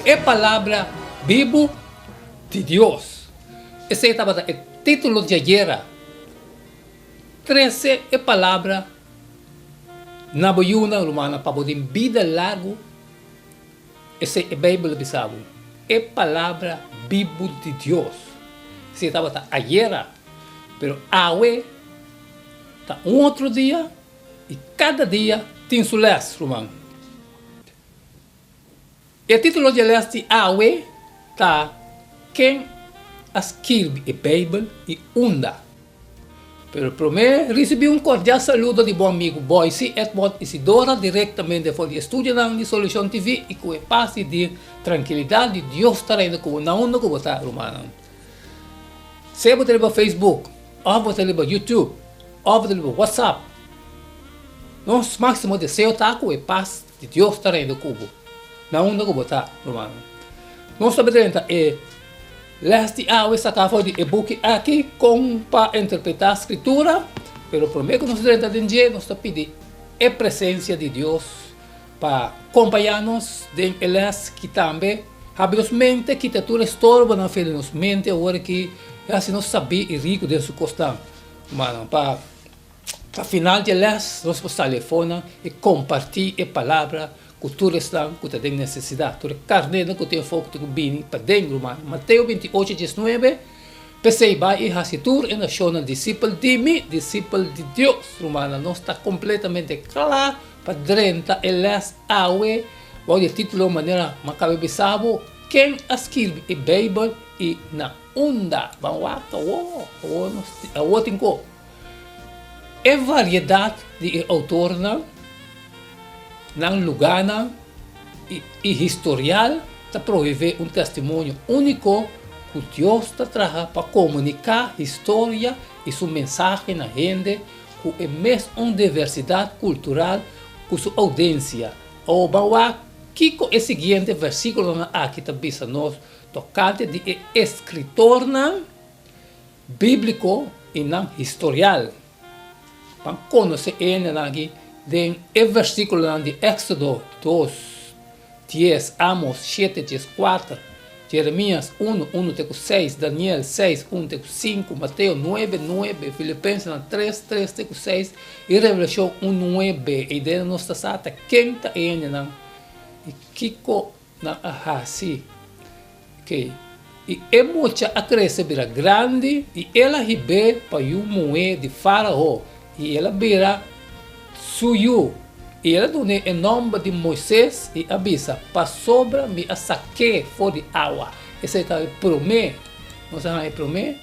E Palabra Bibu di Dios. Esei tabata e título djayera. Trese e Palabra na bo yunan, rumannan, pa bo tin bida largu. Esei e Beibel a bisa bo. E Palabra bibu di Dios. Esei tabata ayera, pero awe ta un otro dia i kada dia tin su lès, ruman. E título dje lès di awe ta Ken a skirbi e Beibel i unda? Pero promé risibí un kordial saludo di bo amigu Boyce Edmond Isidora direktamente for di e studionan di Solucion TV i ku e pas di di trankilidat di Dios ta reina ku bo na unda ku bo ta, rumannan. Sea bo ta riba Facebook òf bo ta riba YouTube òf bo ta riba WhatsApp, nos máksimo deseo ta ku e pas di Dios ta reina ku bo na unda ku bo ta, rumannan. Nos ta drenta e Les di awe saká for di e buki aki Kon pa Interpretá Skritura, pero promé ku nos drenta den dje nos ta pidi e presensia di Dios pa kompañá nos den e les ki tambe habri nos mente, kita tur e storbonan for di nos mente awor aki i hasi nos sabí i riku den su kosnan. Rumannan, pa Pa final di e les nos por sali afonan i kompartí e palabra ku tur esnan ku ta den nesesidat, tur e karnénan ku tin afó ku tin ku bini paden, ruman. Mateo 28, 19, P'esei bai i hasi tur e nashonnan disipel di mi, disipel di Dios. Rumannan, nos ta kompletamente kla pa drenta e les awe bou di e título manera mi a kaba bisa bo, Ken a skirbi e Beibel i na unda? Ban wak awor, awor nos awor tin ku. E variedat di e outornan, nan lugánan i historial ta provevé un testimonio úniko ku Dios ta traha pa komuniká historia i su mensahe na hende ku e mes un diversidat kultural ku su oudensia. Awor ban wak kiko e siguiente versíkulonan aki ta bisa nos tokante di e eskritornan. Bíbliko i nan historial. Ban konosé e hendenan aki den e versíkulonan di Éksodo dos, dies, Amos shete, 14, Jeremías unu, unu te ku seis, Daniel seis, unu te ku sinku, Mateo nuebe, nuebe, Filipensenan tres, tres te ku seis i Revelashon un, nuebe. E idea nos ta sa ta ken ta e hendenan i kiko Nan a hasi ke, i e mucha a krese bira grandi, i el a hib'é pa yu muhé di Fárao, i el a bira su yu. I el a dun'é e nòmber di Moises, i a bisa, Pasobra mi a sak'é for di awa. Esei ta e promé, nos a haña e promé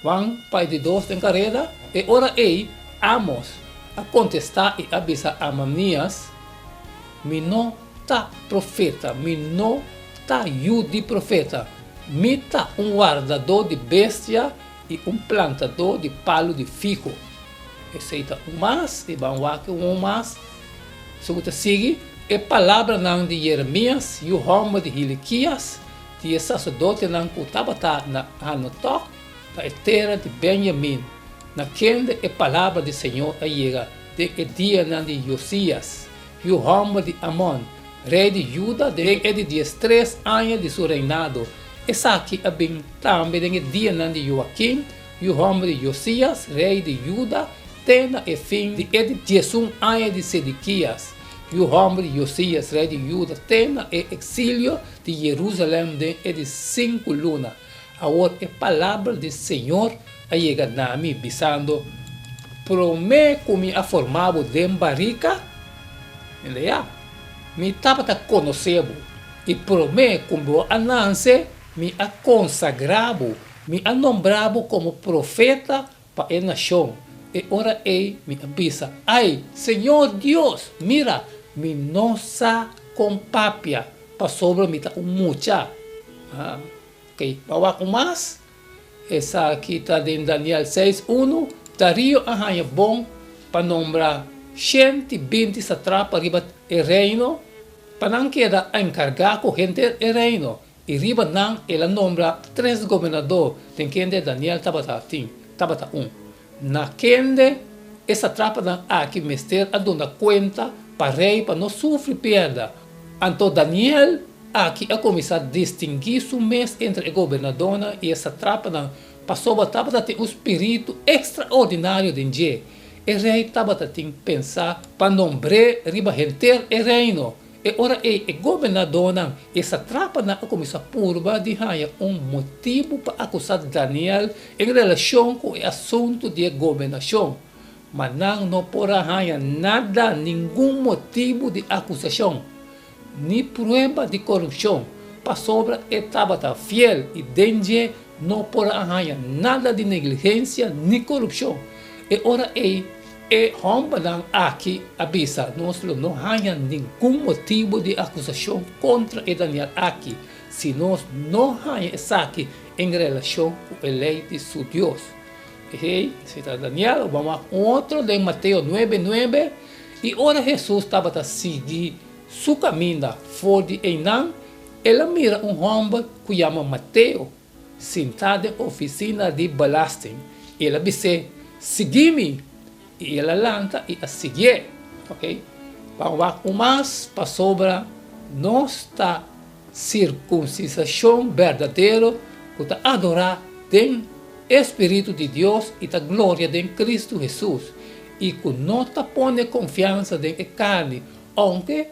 Juan pa e di dos den kareda. E ora ei Amos a kontestá i a bisa Amanias, Mi no ta profeta, mi no ta yu di profeta. Mi ta un wardadó di bestia i un plantadó di palu di figo. Esei ta un mas, i ban wak un mas. Su ku ta sigui, e palabranan di Jeremias, yu hòmber di Hilikias, di e saserdotenan ku tabata na Anatòt, na e tera di Benjamin, na kende e palabra di señor a yega den e dianan di Josias, yu hòmber di Amon, rei di Juda, den e di diestres aña di su reinado. Esaki a bin tambe den e dianan di Joakim, yu hòmber di Josias, rei di Juda, te na e fin di e di diesun aña di Sedekias, yu hòmber di Josias, rei di Juda, te na e eksilio di Jerusalèm den e di sinku luna. Awor e palabra di Señor a yega na mi, bisando, Promé ku mi a forma bo den barika, mira ya, mi tabata konosé bo, i promé ku bo a nanse, mi a konsagrá bo, mi a nombrá bo komo profeta pa e nashon. E ora ei mi a bisa, Ai, Señor Dios, mira, mi no sa kon papia, pasobra mi ta un mucha. Oké, pa wak un mas, esaki ta den Daniel seis unu, Darío a haña bon pa nombra 120 satrapa riba e reino, pa nan keda enkargá ku henter e reino, i riba nan el a nombra tres gobernadó, den kende Daniel tabata tin, tabata un. Na kende e satrapanan aki mester a duna kuenta pa rei pa no sufri pierda. Anto Daniel aki a kuminsá distinguí su mes entre e gobernadónan i e satrapanan pasobra tabata tin un spiritu ekstraordinario den dje. E rei tabata tin pensá pa nombr'é riba henter e reino. E ora ei e gobernadónan i e satrapanan a kuminsá purba di haña un motibu pa akusá Daniel en relashon ku e asuntu di e gobernashon. Ma nan no por a haña nada, ningun motibu di akusashon, ni prueba di korupshon, pasobra e tabata fiel i den dje no por a haña nada di negligensia ni korupshon. E ora ei e hòmbernan aki a bisa, Nos lo no haña ningun motibu di akusashon kontra e Daniel aki, si nos no haña esaki en relashon ku e lei di su Dios. Esei si ta Daniel. Bo wak un otro den Mateo nuebe nuebe, I ora Hesus tabata sigui su kaminda for di einan, el a mira un hòmber ku yama Mateo sintá den ofisina di belasting, i el a bis'é, Sigui mi! I el a lanta i a siguié. Oke, ban wak un mas, pasobra nos ta sirkunsisashon berdadero ku ta adorá den e spiritu di Dios i ta gloria den Kristu Hesus, i ku no ta pone konfiansa den e karni, ounke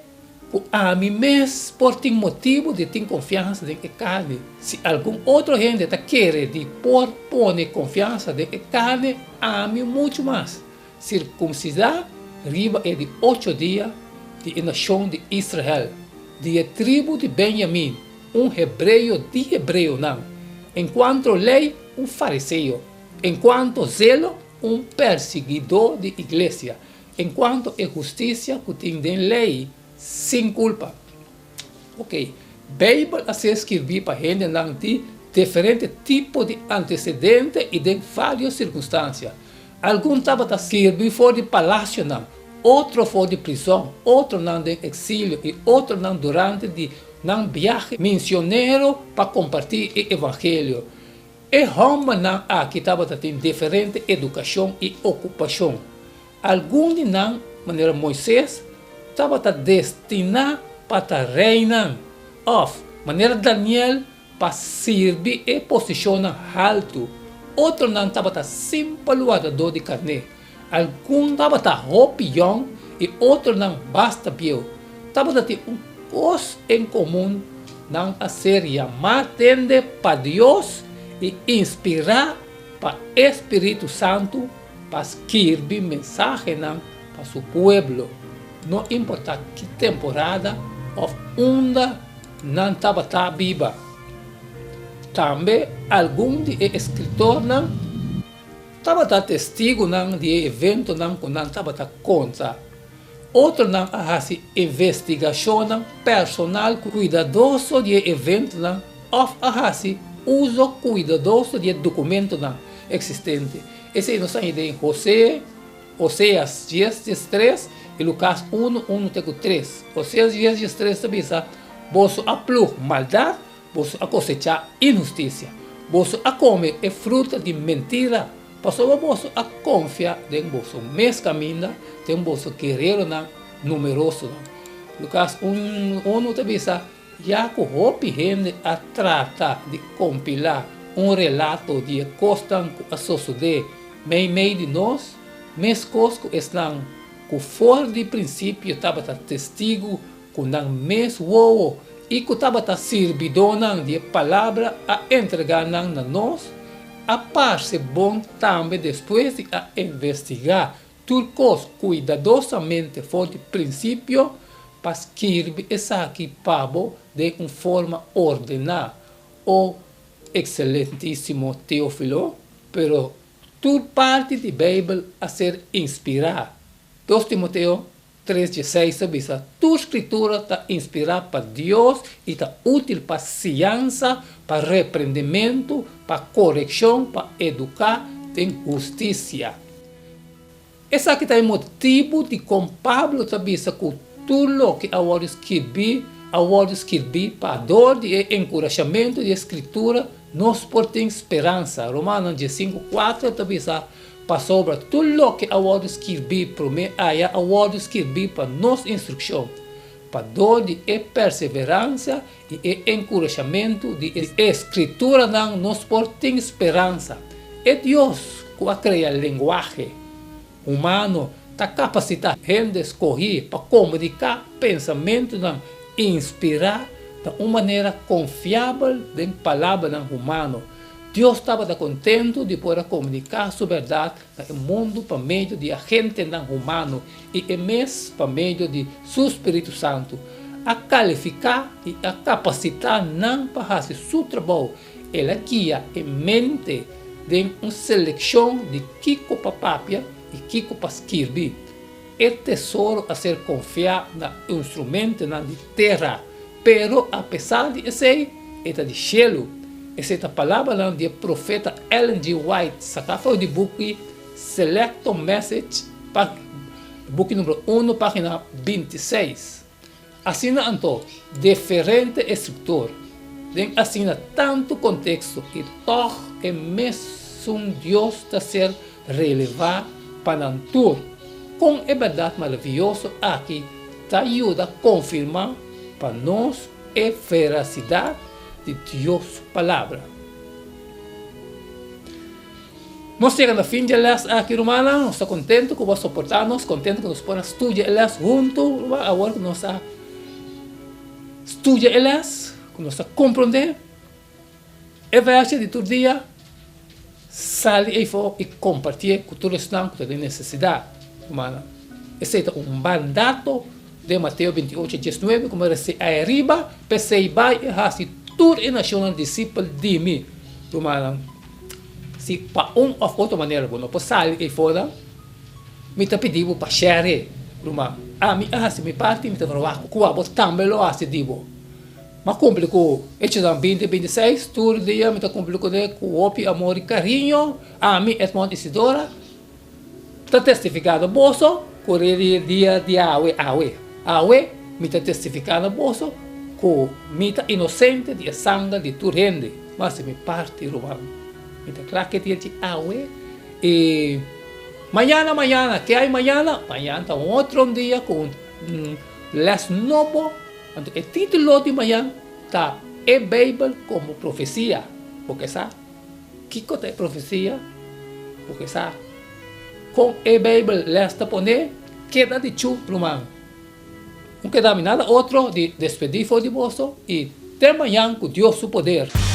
ku ami mes por tin motibu di tin konfiansa den e karni. Si algun otro hende ta kere di por pone konfiansa den e karni, ami muchu mas. Sirkunsidá riba e di ocho dia di e nashon di Israel, di e tribu di Benjamin, un hebreo di hebreonan, enkuanto lei, un fariseo, enkuanto zelo, un persiguidó di iglesia, enkuanto e hustisia ku tin den lei, sin kulpa. Oke, Beibel a ser skirbí pa hendenan di diferente tipo di antesedente i den vários sirkunstansia. Algun tabata sirbi for di palasionan, otro for di prizòn, otronan den eksilio i otronan durante di nan biahe misionero pa kompartí e evangelio. E hòmbernan aki tabata tin diferente edukashon i okupashon. Algun di nan, manera Moises, tabata destiná pa ta reinan òf, manera Daniel, Pa sirbi e posishonnan haltu, otronan tabata simpel wardadó di karné. Algun tabata hopi yòn i otronan basta bieu. Tabata tin un kos en komun, nan a ser yamá tende pa Dios i inspirá pa e spiritu santu pa skirbi mensahenan pa su pueblo, no importá ki temporada òf unda Nan tabata biba. Tambe algun di e eskritornan tabata testigunan di e eventonan ku nan tabata konta. Otronan a hasi investigashonnan personal kuidadoso di e eventonan òf a hasi uso kuidadoso di e dokumentonan eksistente. Esei nos a haña den Hosé. Oseas dies 13 i Lukas unu, unu te ku tres. Oseas dies 13 ta bisa, Boso a plug maldat, boso a kosechá inhustisia. Boso a kome e fruta di mentira, pasobra boso a konfia den boso mes kaminda, den boso gereronan numerosonan. Lukas un, unu ta bisa, Ya ku hopi hende a trata di kompilá un relato di e kosnan ku a sosodé meimei di nos, meskos ku esnan ku for di prinsipio tabata testigu ku nan mes wowo i ku tabata sirbidónan di e palabra a entregá nan na nos, a parse bon tambe despues di a investigá Tur kos kuidadosamente for di prinsipio pa skirbi esaki pa bo den un forma ordená, o ekselentísimo Teófilo. Pero tur parti di Beibel a ser inspirá. Dos Timoteo tres dieseis ta bisa, Tur Skritura ta inspirá pa Dios i ta útil pa siansa, pa reprendementu, pa korekshon, pa eduká den hustisia. Esaki ta e motibu dikon Pablo ta bisa ku tur loke a wòrdu skirbí a wòrdu skirbí pa dor di e enkurashamentu di e Skritura nos por tin speransa. Romanonan diesinku kuater ta bisa, Pasobra tur loke a wòrdu skirbí promé aya a wòrdu skirbí pa nos instrukshon. Pa dor di e perseveransia i e enkurashamentu di e Skrituranan nos por tin speransa. E Dios ku a krea lenguahe humano ta kapasitá hende skohí pa komuniká pensamentunan inspirá na un manera konfiabel den palabranan humano. Dios tabata kontentu di por a komuniká su bèrdat na e mundu pa medio di agentenan humano i e mes pa medio di su spiritu santu a kalifiká i a kapasitá nan pa hasi su trabou. El a guia e mente den un selekshon di kiko pa papia i kiko pa skirbi. E tesoro a ser konfiá na instrumentonan di tera, pero apesar di esei, e ta di shelu. Esei ta palabranan di e profeta Ellen G. White saká for di buki Selecto Message, buki numero uno, página bintiseis. Asina anto, diferente esriktor, den asina tantu konteksto i tòg e mesun Dios ta ser relevá pa nan tur. Kon e bèrdat maravioso aki ta yuda konfirmá pa nos e verasidat di Dios su Palabra? Nos yega na fin dje lès aki, rumannan. Nos ta kontentu ku bo a soportá nos, kontentu ku nos por a studia e lès huntu, ruman. Awor ku nos a studia e lès, ku nos a komprondé e vèrsje di tur dia, sali eifo i kompartié ku tur esnan ku ta den nesesidat, rumannan. Esei ta un mandato den Mateo 28, 19, ku mi a resé ariba, P'esei bai i hasi tur e nashonnan disipel di mi, rumannan. Si pa un of otro manera bo no por sali eyfora, mi ta pidi bo pa share, ruman. Ami a hasi mi parti, mi ta verwagt ku abo tambe lo hasi di bo. M'a kumpli ku Hechonan 20, 26, tur dia mi ta kumpli kuné ku hopi amor i kariño. Ami, Edmond Isidora, ta testifiká na boso ku riba e dia di awe, awe, awe, mi ta testifiká na boso ku mi ta inosente di e sanger di tur hende. M'a hasi mi parti, ruman. Mi ta kla ke dia di awe i mañana, mañana, ke hay mañana? Mañana ta un otro dia ku un lès nobo. Anto e título di mañan ta E Beibel Komo Profesia. Bo ke sa kiko ta e profesia? Bo ke sa kon e Beibel lès ta pone? Keda di chu, ruman. No keda mi nada otro di despedí for di boso i te mañan ku Dios su poder.